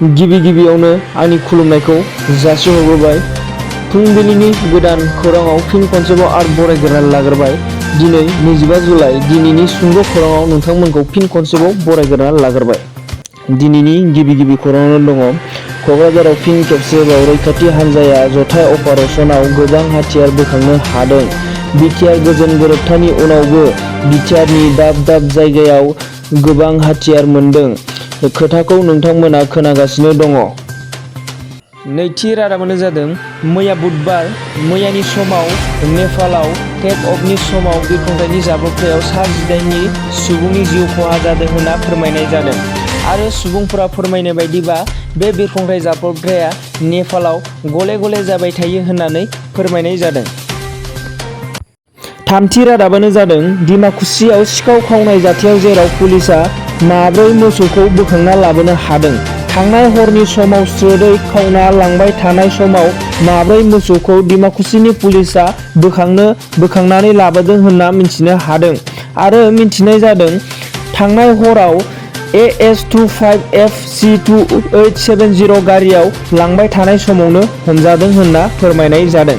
गिबियावनो आंनि खुलुमनायखौ जासिहरग्रोबाय। फुंबिलिनि गोदान खौराङाव फिन खनसेबाव आरो बरायग्रोना लाग्रोबाय। दिनै 25 जुलाइ दिनैनि सुंद' खौराङाव नोंथांमोनखौ फिन खनसेबाव बरायग्रोना लाग्रोबाय। दिनैनि गिबि खौराङाव दङ क'क्राझाराव फिन खेबसेबाव रैखाथि हान्जाया जथाय अपारेसनाव गोबां हाथियार बोखांनो हादों। बिटिआर गोजोन गोरोबथानि उनावबो बिटिआरनि दाब जायगायाव गोबां हाथियार मोनदों खोथाखौ नोंथांमोना खोनागासिनो दङ। नैथि रादाबानो जादों मैया बुधबार मैयानि समाव नेपालाव टेक अफनि समाव बिरखंथाइनि जाब्रबथायाव सा 18 सुबुंनि जिउ खहा जादों होनना फोरमायनाय जादों आरो सुबुंफोरा फोरमायनाय बायदिबा बे बिरखंथाइ जाब्रबथाया नेपालाव गले जाबाय थायो होननानै फोरमायनाय जादों। थामथि रादाबानो जादों डिमाकुसियाव सिखाव खावनाय जाथायाव जेराव पुलिसआ 4 मोसौखौ बोखांना लाबोनो हादों। थांनाय हरनि समाव स्रोदै खावना लांबाय थानाय समाव 4 मोसौखौ डिमाकुसिनि पुलिसआ बोखांनानै लाबोदों होनना मिथिनो हादों आरो मिथिनाय जादों। थांनाय हराव AS25FC2870 गारियाव लांबाय थानाय समावनो हमजादों होनना फोरमायनाय जादों।